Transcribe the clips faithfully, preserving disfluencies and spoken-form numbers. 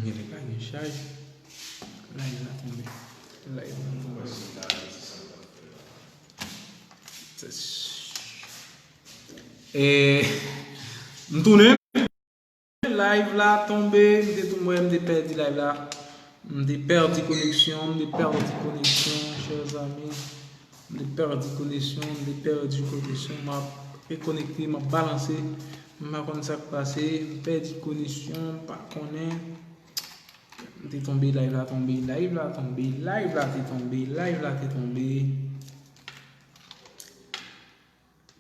Genlè pa gen chaj. Live la tonbe. Live la tonbe. E, m tounen. Live la tonbe. M te tou mwen, m te pèdi live la. M te pèdi koneksyon, m te pèdi koneksyon, chè zanmi. M te pèdi koneksyon, m te pèdi koneksyon. M ap rekonekte, m ap balanse. M pa konn sa k pase. M pèdi koneksyon, m pa konnen. M te tonbe, live la tonbe, live la tonbe, live la te tonbe, live la te tonbe.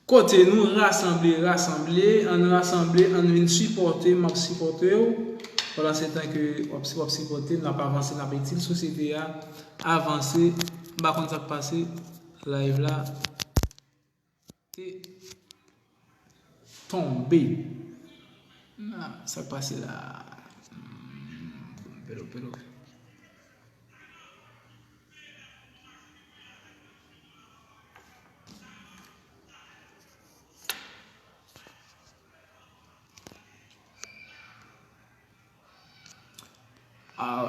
Kote nou rasanble, rasanble, ann rasanble, ann vin sipòte, m ap sipòte w. Pandan se tan ke w ap, w ap sipòte, n ap avanse, n ap itil sosyete a, avanse, m pa konn sa k pase, live la te tonbe. Ah, sa k pase la? Hmm, pelo, pelo. Ah.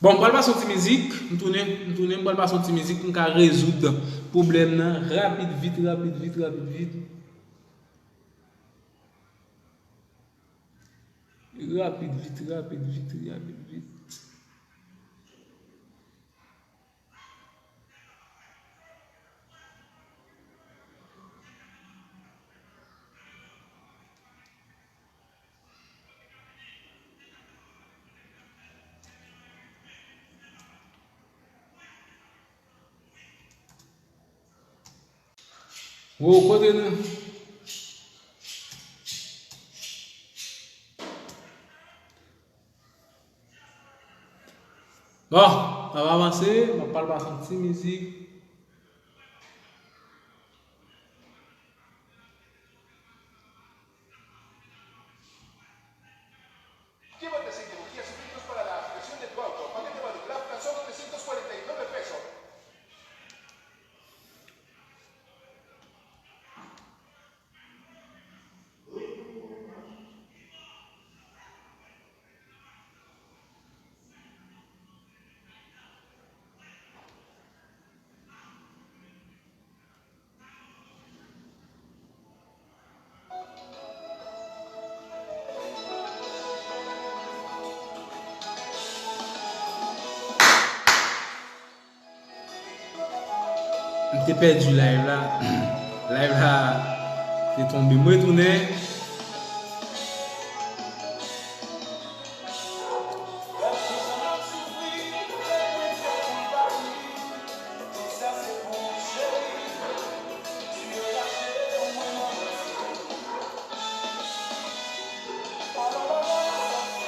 Bon, m pral pase yon ti mizik. M tounen, m tounen, m pral pase yon ti mizik pou m ka rezoud pwoblèm nan rapid, vit, rapid, vit, rapid, vit. Rapid, vit, rapid, vit, rapid, vit. Wo, kote nou? Bon, n ap avanse, m ap pral pase yon ti mizik. M te pèdi live la. Live la te tonbe. M retounen.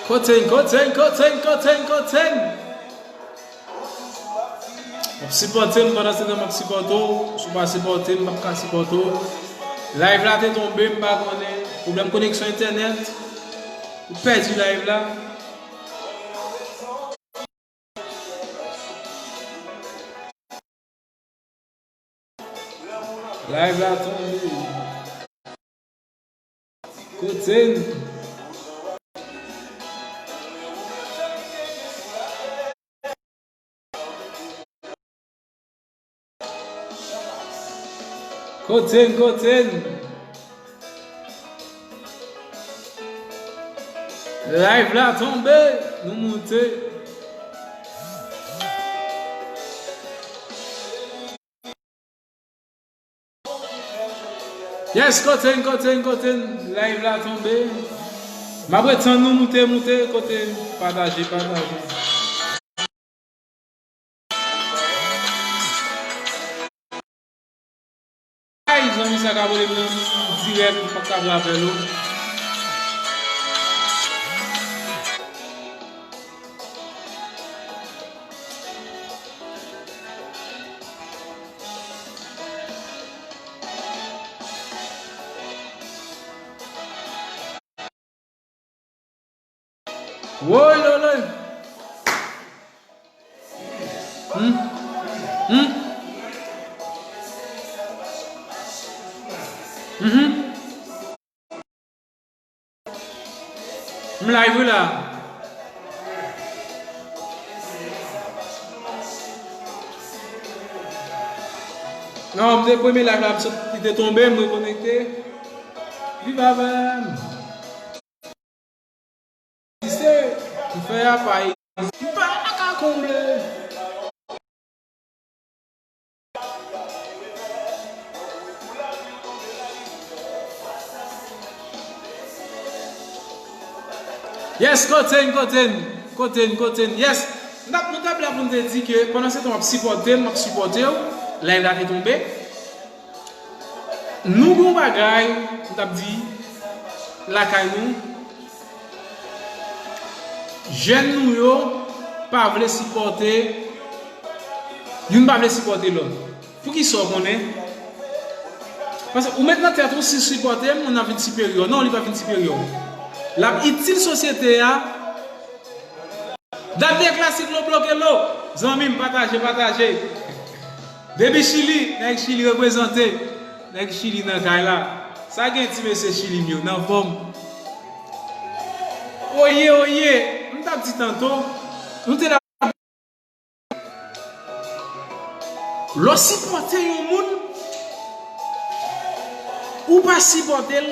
Kote n, kote n, kote n, kote n, kote n. W ap sipòte m, pandan se tan m ap sipòte w. Si w pa sipòte m, m p ap ka sipòte w. Live la te tonbe, m pa konnen. Pwoblèm koneksyon entènèt. Ou pèdi live la. Live la tonbe. Kote n? Kote n, kote n? Live la tonbe, nou moute. Yes, kote n, kote n, kote n? Live la tonbe. M ap ret tann nou moute, moute, kote n? Pataje, pataje. Ay, zanmi sa k abone m nan dirèk, m p ap ka pran apèl ou. Woy, lole. Hmm? Hmm? Mhm. M live wi la. Non, m te premye live la, m sot, li te tonbe, m rekonekte. Viv avè m. Egziste, m fè apa, m pa ka konble. Yes, kote n, kote n, kote n, kote n, yes. M t ap, nou t ap la pou n te di ke pandan se tan w ap sipòte m, m ap sipòte w, live la te tonbe. Nou gen yon bagay, m t ap di, lakay nou, jèn nou yo pa vle sipòte, youn pa vle sipòte lòt. Poukisa w konnen? Paske ou met nan tèt ou, si sipòte m, moun nan vin siperyè. Non, li pa vin siperyè. L ap itil sosyete a. Dat de klasik lo bloke lo. Zanmi m, pataje, pataje. Depi Chili, nèg Chili reprezante. Nèg Chili nan kay la. Sa gen ti mesye Chili m yo, nan fòm. Oye, oye, m t ap di tanto, nou te la. Lè w sipòte yon moun, ou pa sipòte l,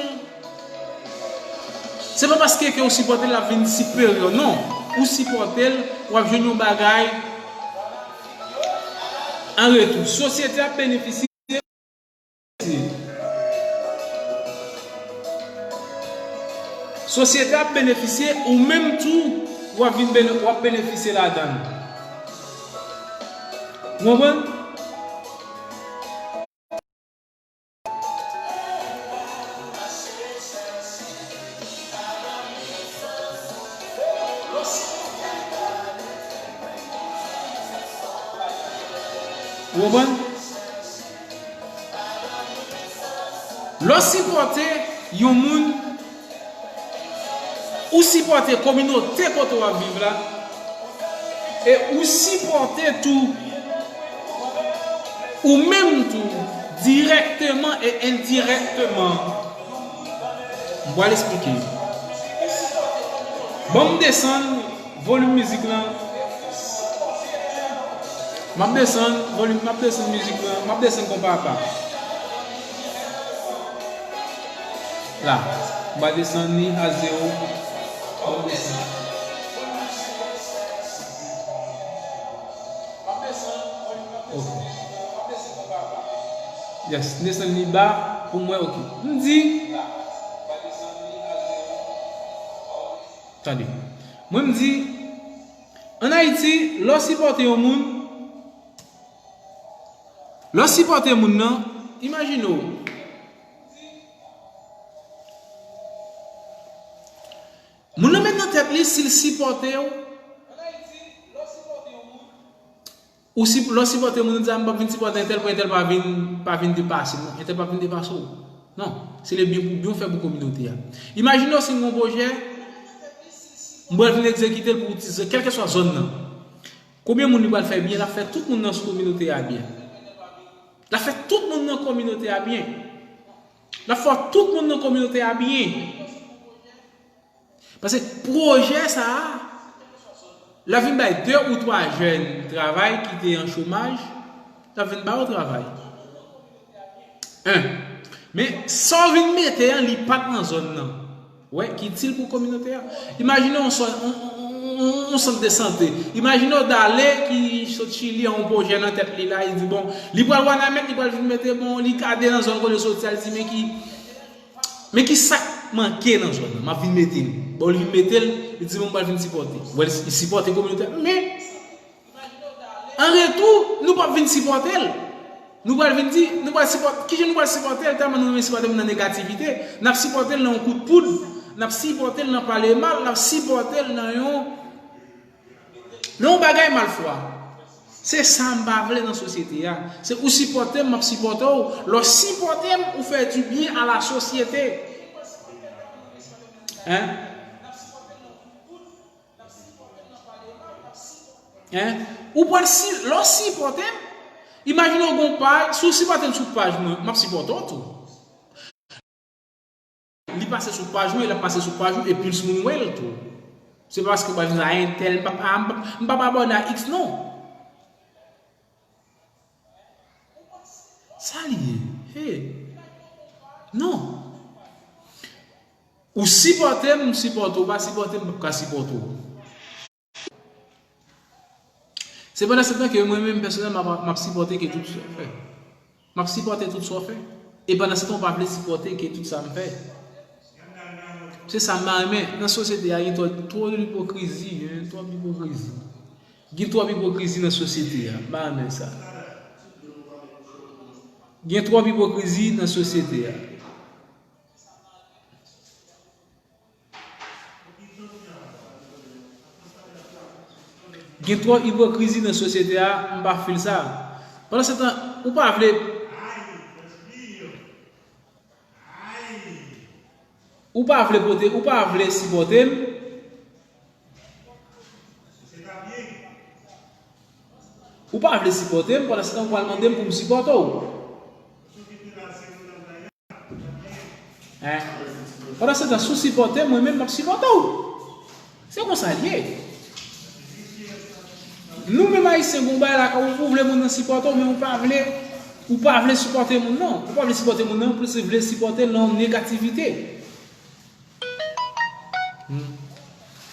se pa paske ke ou sipòte l, l ap vin siperyè, non. Ou sipòte l, w ap jwenn yon bagay an retou. Sosyete ap benefisye. Sosyete ap benefisye, ou menm tou, w ap vin bene-, w ap benefisye ladan l. Ou konprann? Ou konprann? Lè w sipòte yon moun, ou sipòte kominote kote w ap viv la, e ou sipòte tou, ou menm tou, dirèkteman e endirèkteman. M pral esplike. Ban m desann volim mizik lan. M ap desann volim, m ap desann mizik lan, m ap desann konpa apa. La, m pral desann li a zewo. Ban m desann. Ok. Yes, m desann li ba pou mwen, ok. M di, tande. Mwen m di, ann Ayiti, lè w sipòte yon moun, lè w sipòte moun nan, imajine w, moun nan met nan tèt li, si l sipòte w, ou si, lè w sipòte moun, ou di, "A, m p ap vin sipòte entèl pou entèl pa vin, pa vin depase m." Non, entèl p ap vin depase w. Non, se le byen pou byen w fè pou kominote a. Imajine w si m gen yon pwojè, m pral vin egzekite l pou ti zòn, kèlkeswa zòn nan. Konbyen moun li pral fè byen? L ap fè tout moun nan kominote a byen. L ap fè tout moun nan kominote a byen. L ap fè tout moun nan kominote a byen. Paske pwojè sa a, l ap vin bay de ou twa jèn travay ki te an chomaj, l ap vin ba yo travay. En. Men, sa w vin mete an, li pa t nan zòn nan. Wè, ki itil pou kominote a. Imajine yon sò-, yon, yon, yon, yon sant de sante. Imajine w Dale ki sot Chili an yon pwojè nan tèt li la, li di, bon, li pral Wanament, li pral vin mete, bon, li gade nan zòn kote l soti a, li di, men ki, men ki sa k manke nan zòn nan, m ap vin mete l. Bon, li vin mete l, li di, bon, m pral vin sipòte. Wè, li sipòte kominote a. Men, an retou, nou p ap vin sipòte l. Nou pral vin di, nou pral sipòte, kijan nou pral sipòte l? Tèlman nou renmen sipòte moun nan negativite, n ap sipòte l nan yon kout poud, n ap sipòte l nan pale mal, n ap sipòte l nan yon, nan yon bagay malfwa. Se sa m pa vle nan sosyete a. Se ou sipòte m, m ap sipòte w. Lè w sipòte m, ou fè du bien à la société. Hein? Hein? Ou pral si, lè w sipòte m, imajine w gon paj, si w sipòte m sou paj mwen, m ap sipòte w tou. Li pase sou paj mwen, l ap pase sou paj ou, e plis moun wè l tou. Se pa paske m pa vin a entèl, m p ap, a, m p ap, m p ap abòne a X, non. Ou sipòte m, m sipòte w, ou pa sipòte m, m p ap ka sipòte w. Se pandan se tan ke mwen menm pèsonèl m ap, m ap sipòte ke tout sa w fè. M ap sipòte tout sa w fè. E pandan se tan ou pa vle sipòte ke tout sa m fè. Se sa m pa renmen. Nan sosyete a, gen twò, twò ipokrizi, gen twòp ipokrizi. Gen twòp ipokrizi nan sosyete a. M pa renmen sa. Gen twòp ipokrizi nan sosyete a. Gen twòp ipokrizi nan sosyete a, m pa fil sa. Pandan se tan, ou pa vle, ou pa vle pote, ou pa vle sipòte m. Ou pa vle sipòte m, pandan se tan ou pral mande m pou m sipòte w. Hein? Pandan se tan, si w sipòte m, mwen menm m ap sipòte w. Se konsa l ye. Nou menm Ayisyen, gon bagay la, ou, ou vle moun nan sipòte w, men ou pa vle, ou pa vle sipòte moun nan. Ou pa vle sipòte moun nan, ou plis vle sipòte l nan negativite. Hmm.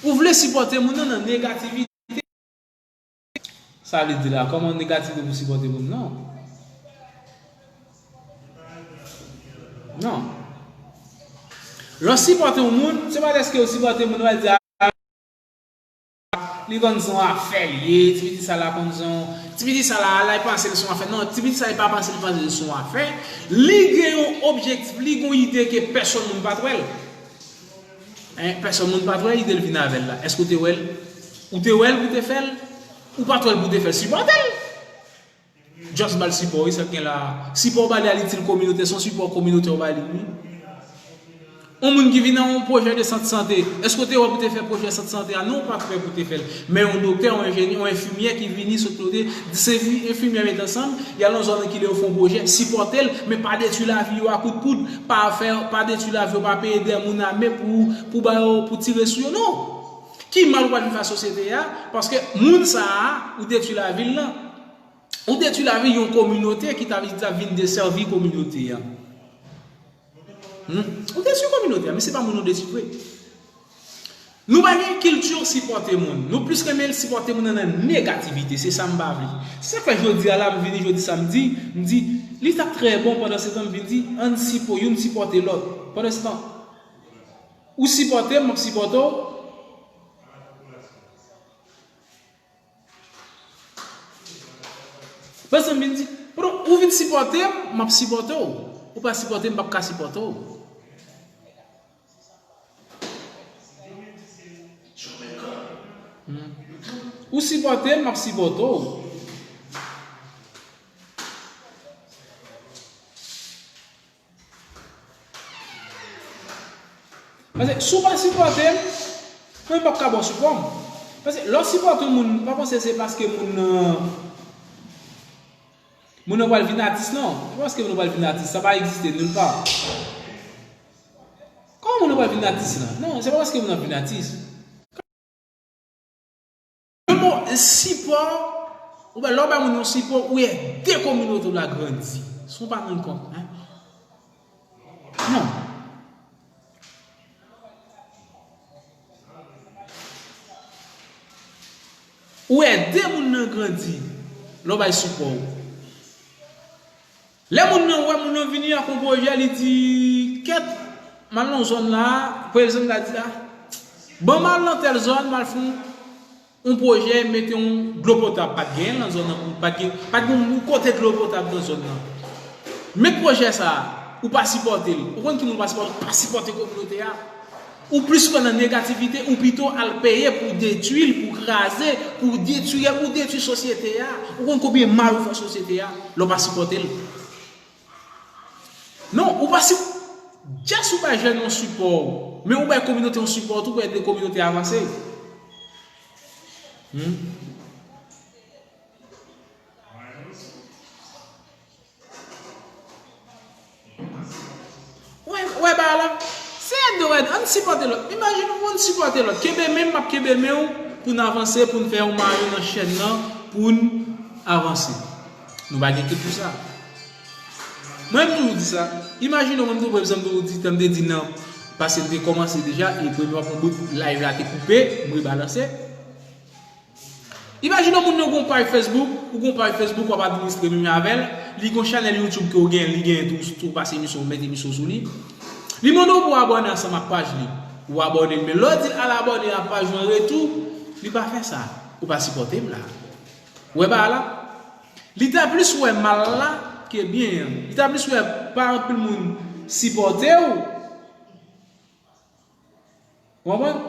Ou vle sipòte moun nan nan negativite. Sa vle di la, kòman negativite pou sipòte moun nan? Non. Lè w sipòte yon moun, se pa dèske w sipòte moun nan, w al di, "Ah, li konn se yon afè l ye, ti piti sa la konn se yon, ti piti sa la, la, li panse l se yon afè." Non, ti piti sa, li pa panse l panse l se yon afè. Li gen yon objektif, li gen yon ide ke pèsonn moun pa t wè l. Hein, pèsonn moun pa t wè ide l vin avè l la. Èske w te wè l? Ou te wè l pou te fè l? Ou pa t wè l pou te fè l? Sipòte l. Just ba l sipò, wi, sa k gen la. Sipò w ba li a, li itil kominote, se yon sipò kominotè w ba li, wi. Yon moun ki vin nan yon pwojè de sant sante, èske w te wè pou te fè pwojè sant sante a? Non, ou pa t wè pou te fè l. Men yon doktè, yon enjenyè, yon enfimyè ki vini sot kote, se vi-, enfimyè met ansanm, y al nan zòn ki lè yo fè yon pwojè, sipòte l, men pa detwi lavi yo a kout poud, pa fè, pa detwi lavi yo, pa peye de moun ame pou, pou ba yo, pou tire sou yo, non. Ki mal ou pral vin fè a sosyete a? Paske moun sa a, ou detwi lavi l lan. Ou detwi lavi yon kominote ki ta, ta vin desèvi kominote a. Hmm? Ou detwi kominote a, men se pa moun ou detwi vre. Nou pa gen kilti sipòte moun. Nou plis renmen sipòte moun nan, nan negativite. Se sa m pa vle. Se sa k fè jodi a la, m vini jodi samdi, m di, li t ap trè bon pandan se tan m vin di, ann sipò-, youn sipòte lòt. Pandan se tan, ou sipòte m, m ap sipòte w. Pase m vin di, "Bro, ou vin sipòte m, m ap sipòte w. Ou pa sipòte m, m p ap ka sipòte w." Hmm. Ou sipòte m, m ap sipòte w. Paske si w pa sipòte m, mwen p ap ka ba w sipò m. Paske lè w sipòte yon moun, pa panse se paske moun nan, moun nan pral vin atis, non. Se pa paske moun nan pral vin atis, sa pa egziste nil pa. Kòman moun nan pral vin atis la? Non, se pa paske moun nan vin atis. Menm sipò, ou bay, lè w bay moun yon sipò, ou ede kominote w la grandi. Si w pa rann kont, hein? Non. Ou ede moun nan grandi lè w bay sipò w. Lè moun nan wè moun nan vini ak yon pwojè, li di, "Kèt, m al nan zòn la, prezan la di, a, ban m al nan tèl zòn, m al fè yon, yon pwojè, mete yon dlo potab." Pa t genyen nan zòn nan, pa t gen, pa t gen yon kote dlo potab nan zòn nan. Men pwojè sa a, ou pa sipòte l. Ou konn ki moun ou pa sipòte? Ou pa sipòte kominote a. Ou plis pran nan negativite, ou pito al peye pou detwi l, pou kraze, pou detwi, pou detwi sosyete a. Ou konn konbyen mal ou fè sosyete a, lè w pa sipòte l? Non, ou pa si, just ou bay jèn yon sipò, men ou bay kominote yon sipò tou pou ede kominote a avanse. Hmm? Wè, wè, ba la. Se ede w ede, ann sipòte lòt. Imajine w, ann sipòte lòt. Kenbe men m, m ap kenbe men w pou n avanse, pou n fè yon mayo nan chèn nan, pou n avanse. Nou pa gen tout pou sa. Mwen, m toujou di sa. Imajine w, mwen, m toujou, pa egzanp, toujou di, tanm te di nan, Paske m te kòmanse deja, e premye fwa pou bout live la te koupe, m rebalanse. Imajine yon moun nan gon paj Facebook, ou gon paj Facebook, w ap administre menm jan avè l, li gon chanèl YouTube ke w gen, li gen tou, tou pase emisyon, ou met emisyon sou li. Li mande w pou w abòne ansanm ak paj li. Ou abòne l, men lè w di l al abòne ak paj ou an retou, li pa fè sa. Ou pa sipòte m la. Ou wè bagay la? Li ta plis wè mal la ke byen an. Li ta plis wè pa anpil moun sipòte w. Ou konprann?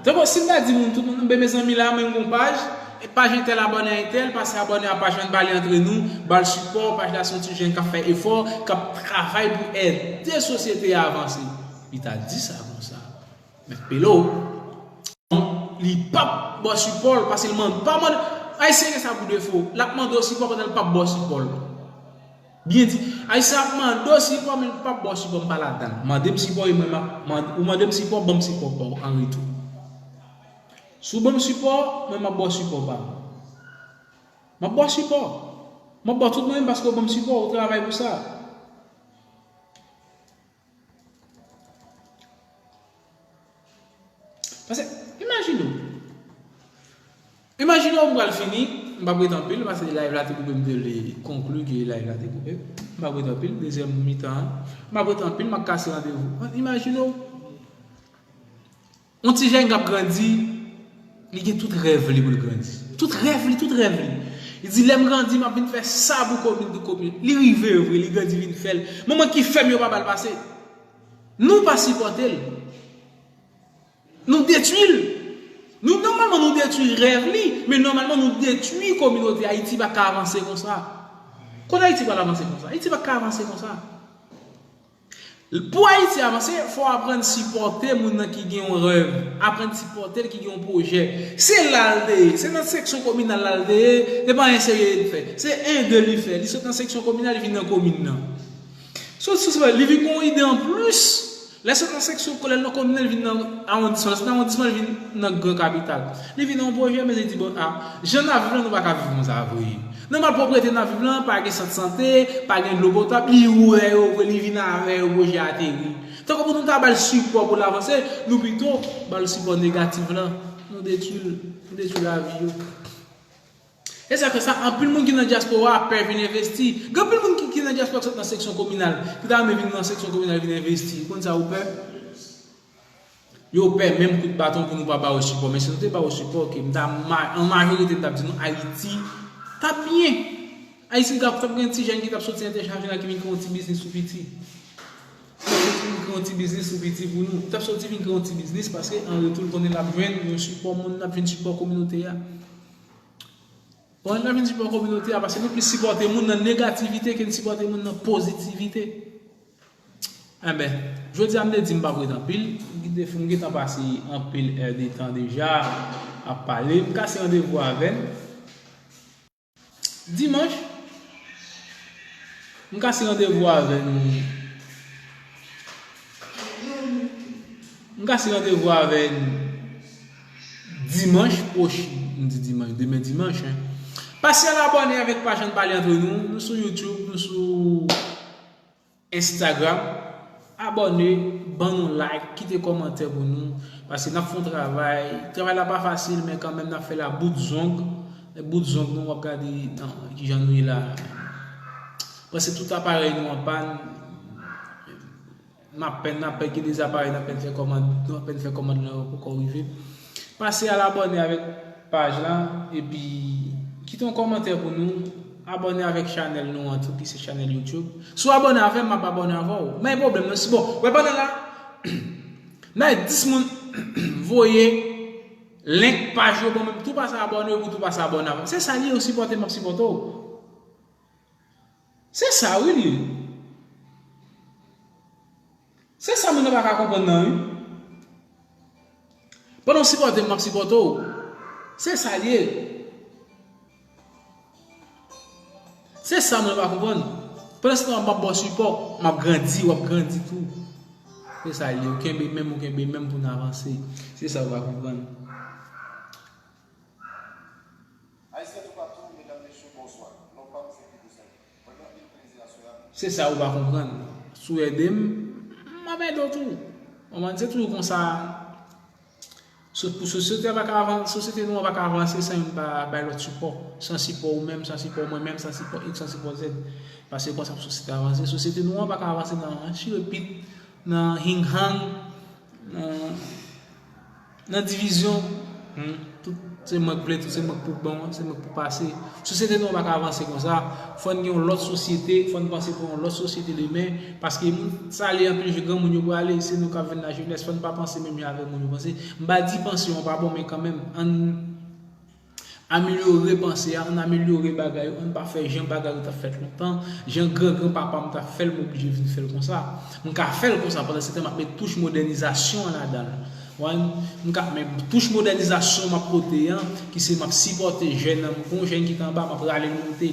Tankou si m ta di moun, tout moun, ben mezanmi la, mwen gon paj, e paj entèl abòne a entèl, pase abòne a paj mwen, ba li antre nou, ba l sipò, paj la se yon ti jèn k ap fè efò, k ap travay pou ede sosyete a avanse. Li ta di sa konsa. Mèt Pelo. Li p ap ba w sipò l, paske l mande, pa mande, Ayisyen gen sa pou defo, l ap mande w sipò pandan l p ap ba w sipò l. Byen di, Ayisyen ap mande w sipò, men l p ap ba w sipò, m pa ladan l. Mande m sipò, e mwen, m ap mande, ou mande m sipò, ban m sipò pa w an retou. Si w ban m sipò, mwen, m ap ba w sipò pa m. M ap ba w sipò. M ap ba w tout mwen, paske w ban m sipò, ou travay pou sa. Paske, imajine w. Imajine w, m pral fini, m p ap ret anpil, paske live la te koupe, m te vle konkli ke live la te koupe. M p ap ret anpil, dezyèm mitan an. M p ap ret anpil, m ap kase randevou. Imajine w, yon ti jèn k ap grandi, li gen tout rèv li pou l grandi. Tout rèv li, tout rèv li. Li di, lè m grandi, m ap vin fè sa pou komin, pou komin. Li rive vre, li grandi vin fè l. Manman ki fè m yo pa ba l pase. Nou pa sipòte l. Nou detwi l. Nou, nòmalman, nou detwi rèv li, men nòmalman, nou detwi kominote. Ayiti pa ka avanse konsa. Kote Ayiti pral avanse konsa? Ayiti pa ka avanse konsa. Pou Ayiti avanse, fò w aprann sipòte moun nan ki gen yon rèv, aprann sipòte l ki gen yon pwojè. Se la l te ye, se nan seksyon kominal la l te ye, se pa anyen serye li fè. Se ede li fè. Li sot nan seksyon kominal, li vin nan komin nan. Sot, sot, sot, li vin gen yon ide anplis. Lè sot nan seksyon, lè l nan komin nan, li vin nan awondisman. Lè sot nan awondisman, li vin nan gran kapital. Li vin nan yon pwojè, men li di, bon, a, jan n ap viv lan, nou pa ka viv konsa vre. Nan malpwòpte n ap viv lan, pa gen sant sante, pa gen dlo potab, li wè yo vre, li vin avè yo, pwojè a ateri. Tankou pou nou ta ba l sipò pou l avanse, nou pito ba l sipò negatif lan. Nou detwi l, nou detwi lavi yo. E sa fè sa, anpil moun ki nan dyaspora pè vin envesti. Gen anpil moun ki, ki nan dyaspora ki sot nan seksyon kominal, ki ta renmen vin nan seksyon kominal vin envesti. Ou konn sa yo pè? Yo pè menm kout baton pou nou pa ba yo sipò. Men si nou te ba yo sipò, ke m ta ma-, an majorite, m t ap di nou, Ayiti t ap byen. Ayiti t ap, t ap gen ti jèn ki t ap soti entèchaje la, ki vin gen yon ti biznis tou piti. T ap soti vin gen yon ti biznis tou piti pou nou. T ap soti vin gen yon ti biznis paske an retou, l konnen l ap jwenn yon sipò moun, l ap jwenn sipò kominote a. Bon, n ap vin sipò kominote a, paske nou plis sipòte moun nan negativite ke n sipòte moun nan pozitivite. Enben, jodi a m te di m p ap ret anpil, m kite, m gentan pase anpil è de tan deja ap pale, m kase randevou avè n. Dimanch, m kase randevou avè n. M kase randevou avè n dimanch pwochen. M di dimanch, demen dimanch, en. Pase al abòne avèk paj Ann Pale Antre Nou. Nou sou YouTube, nou sou Instagram. Abòne, ban nou like, kite kòmantè pou nou. Paske n ap fè yon travay. Travay la pa fasil, men kanmenm n ap fè l a bout zong. Bout zong nou, w ap gade nan kijan nou ye la. Prèske tout aparèy nou an pàn. N ap pèn, n ap pèn gen de aparèy, n ap pèn fè kòmand, n ap pèn fè kòmand lan poko rive. Pase al abòne avèk paj la, epi kite yon kòmantè pou nou. Abòne avèk chanèl nou an tou, ki se chanèl YouTube. Si w abòne avè m, m ap abòne avè w. Men pwoblèm nan, si bon, wè pandan la, nan dis moun voye link paj yo ban mwen, tou pase abòne, ou tou pase abòne avè m. Se sa li ye, ou sipòte m, m ap sipòte w. Se sa wi li ye. Se sa moun nan pa ka konprann nan wi. Pandan w sipòte m, m ap sipòte w. Se sa li ye. Se sa moun nan pa konprann. Pandan se tan m ap ba w sipò, m ap grandi, w ap grandi tou. Se sa li ye. Ou kenbe menm, ou kenbe menm pou n avanse. Se sa ou pa konprann. Ayisyen toupatou, medam, mesye, bonswa. Non pa m se Guy Desaint. Mwen gen anpil plezi aswè a pou... Se sa ou pa konprann. Si w ede m, anmède w tou. Konprann? Se toujou konsa. So- Pou sosyete a pa ka avan- sosyete nou an pa ka avanse san youn pa bay lòt sipò. San sipò ou menm, san sipò mwen menm, san sipò X, san sipò Z. Paske konsa pou sosyete a avanse. Sosyete nou an pa ka avanse nan chirepit, nan hing-hang, nan, nan divizyon. Hmm. Tout se mwen k vle, tout se mwen k pou bon, se mwen k pou pase. Sosyete nou an pa ka avanse konsa. Fò n gen yon lòt sosyete, fò n panse pou yon lòt sosyete demen. Paske moun sa li anpil je granmoun yo prale, se nou k ap vin lajenès, fò n pa panse menm jan avèk moun yo panse. M pa di panse yo pa bon, men kanmenm, ann amelyore panse a, ann amelyore bagay yo, ann pa fè jan bagay yo t ap fèt lontan, jan gran gran papa m t ap fè l, m oblije vin fè l konsa. M ka fè l konsa, pandan se tan m ap met touch modènizasyon an ladan l. Wan, m ka, men touch modènizasyon m ap pote an, ki se m ap sipòte jèn nan, m gon jèn ki t anba, m ap rale l monte.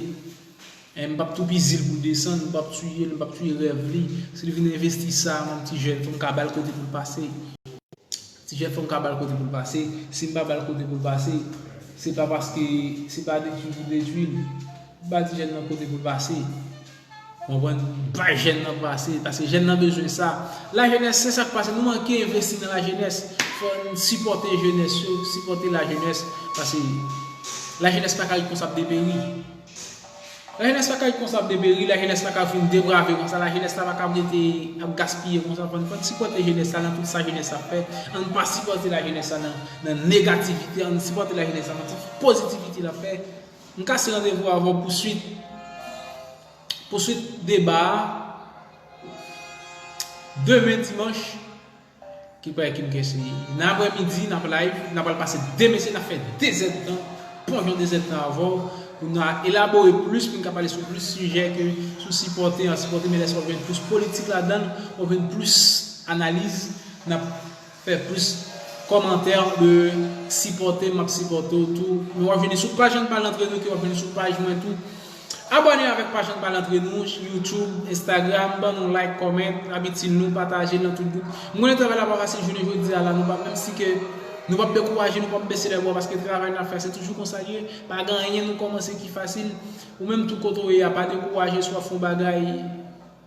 E m p ap toupizi l pou desann, m p ap tiye l, m p ap tiye rèv li. Si l vin envesti sa nan ti jèn, fò m ka ba l kote pou l pase. Ti jèn, fò m ka ba l kote pou l pase. Si m pa ba l kote pou l pase, se pa paske se pa detwi pou detwi l. Ba ti jèn nan kote pou l pase. Konprann? Bay jèn nan pase, paske jèn nan bezwen sa. Lajenès, se sa k pase. Nou manke envesti nan lajenès. Fò n sipòte jenès yo, sipòte lajenès, paske lajenès pa ka ret konsa ap deperi. Lajenès pa ka ret konsa ap deperi, lajenès pa ka fin deprave konsa, lajenès la pa ka rete ap gaspiye konsa. Fò n, fò n sipòte jenès la nan tout sa jenès la ap fè. Ann pa sipòte lajenès la nan, nan negativite, ann sipòte lajenès la nan tout pozitivite l ap fè. M kase randevou avè w pou swit, pou swit deba a. Demen dimanch, ki parèt ki m gen se nan aprèmidi, n ap live, n ap pral pase de mesye, n ap fè de zèdtan, plonjon de zèdtan avè w, pou n a elabore plis, pou n ka pale sou plis sijè ke sou sipòte an, sipòte, men lè sa w ap jwenn plis politik ladan l, w ap jwenn plis analiz, n ap fè plis kòmantè de sipòte, m ap sipòte w tou. Men w ap jwenn li sou paj Ann Pale Antre Nou, ke w ap jwenn li sou paj mwen tou. Abòne avèk paj Ann Pale Antre Nou, YouTube, Instagram, ban nou like, comment, abitil nou, pataje l nan tout gwoup. M konnen travay la pa fasil jounen jodi a la, nou pa, menm si ke nou p ap dekouraje, nou p ap bese lè bra, paske travay n ap fè, se toujou konsa l ye. Pa gen anyen nou kòmanse ki fasil. Ou menm tou kote w ye a, pa dekouraje si w ap fè yon bagay.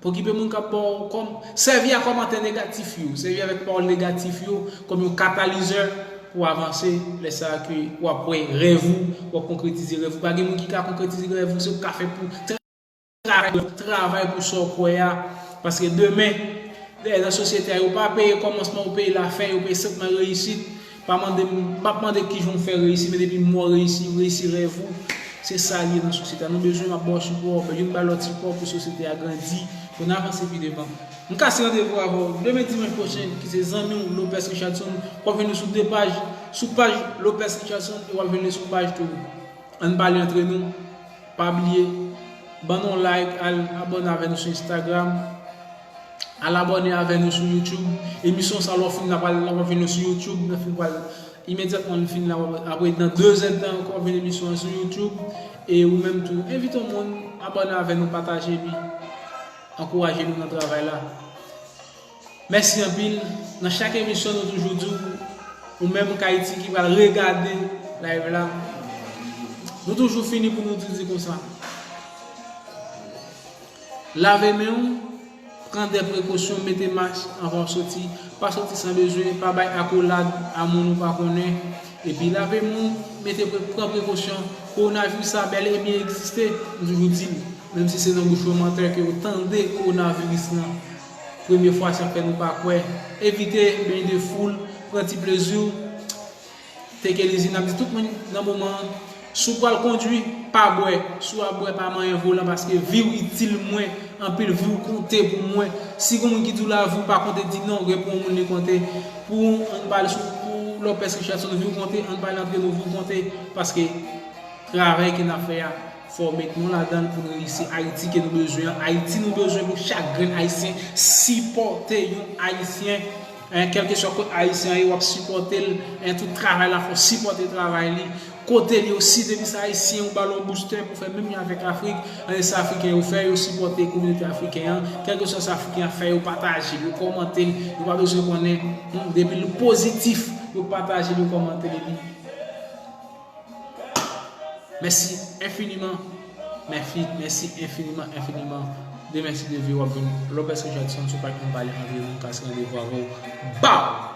Pokipe moun k ap ba w kòm, sèvi a kòmantè negatif yo, sèvi avèk pawòl negatif yo kòm yon katalizè pou w avanse. Lè sa a ke w ap wè rèv ou, w ap konkretize rèv ou. Pa gen moun ki ka konkretize rèv ou, se ou k ka fè pou travay, travay pou sa w kwè a. Paske demen, dèyè nan sosyete a, yo pa peye kòmansman, yo peye lafen, yo peye senpman reyisit. Pa mande m, m p ap mande kijan w fè reyisi, men depi m wè w reyisi, reyisi rèv ou. Se sa l ye nan sosyete a. Nou bezwen, m ap ba w sipò, youn ba lòt sipò pou sosyete a grandi, pou n avanse pi devan. M kase randevou avè w demen dimanch pwochen, ki se zanmi w Lopez Richardson. W ap jwenn li sou de paj, sou paj Lopez Richardson e w ap jwenn li sou paj tou. Ann Pale Antre Nou. Pa bliye, ban nou like, al abòne avè nou sou Instagram, al abòne avè nou sou YouTube. Emisyon sa, lè w fin la, pral, l ap vin nou sou YouTube, lè fin pral imedyatman l fin la, apre nan de zèdtan ankò, vin emisyon an sou YouTube. E ou menm tou, envite yon moun, abòne avè nou, pataje li, ankouraje nou nan travay la. Mèsi anpil. Nan chak emisyon, nou toujou di w, ou menm k Ayiti ki pral regade live la, nou toujou fini pou nou di, di konsa. Lave men w, pran de prekosyon, mete mask anvan w soti, pa soti san bezwen, pa bay akolad a moun ou pa konnen. Epi lave men w, mete pre-, pran prekosyon. Kowonaviris sa bèl e byen egziste, m toujou di l. Menm si se nan bouch yon mantè ke w tande kowonaviris lan. Premye fwa sa fè nou pa kwè. Evite beny de foul, pran ti plezi w. Take it easy, n ap di tout moun nan moman an, si w pral kondwi, pa bwè. Si w ap bwè, pa manyen volan, paske vi w itil mwen anpil, vi w konte pou mwen. Si gon moun ki di w lavi w pa konte, di non, reponn moun li konte. Pou Ann Pale sou, pou Lopez Richardson, vi w konte, Ann Pale Antre Nou, vi w konte, paske travay ke n ap fè a, fò w met nou ladan l pou n reyisi Ayiti ke nou bezwen an. Ayiti nou bezwen pou chak grenn Ayisyen sipòte yon Ayisyen. Hein, kèlkeswa kot Ayisyen an ye, w ap sipòte l. Hein, tout travay la, fò w sipòte travay li. Kote l ye osi, depi se Ayisyen, ou ba l yon boustè pou fè menm jan avèk Afrik. Hein, se Afriken yo fè, yo sipòte kominote afriken an. Kèlkeswa sa Afriken an fè, yo pataje l, yo kòmante l. Yo pa bezwen konnen, hmm, depi l pozitif, yo pataje l, yo kòmante l, epi Mèsi enfiniman. Mèsi, mèsi enfiniman, enfiniman. Demen, si Dye vle, w ap jwenn Lopez Richardson, si w pa t konn pale antre nou, m kase randevou avè w. Baw!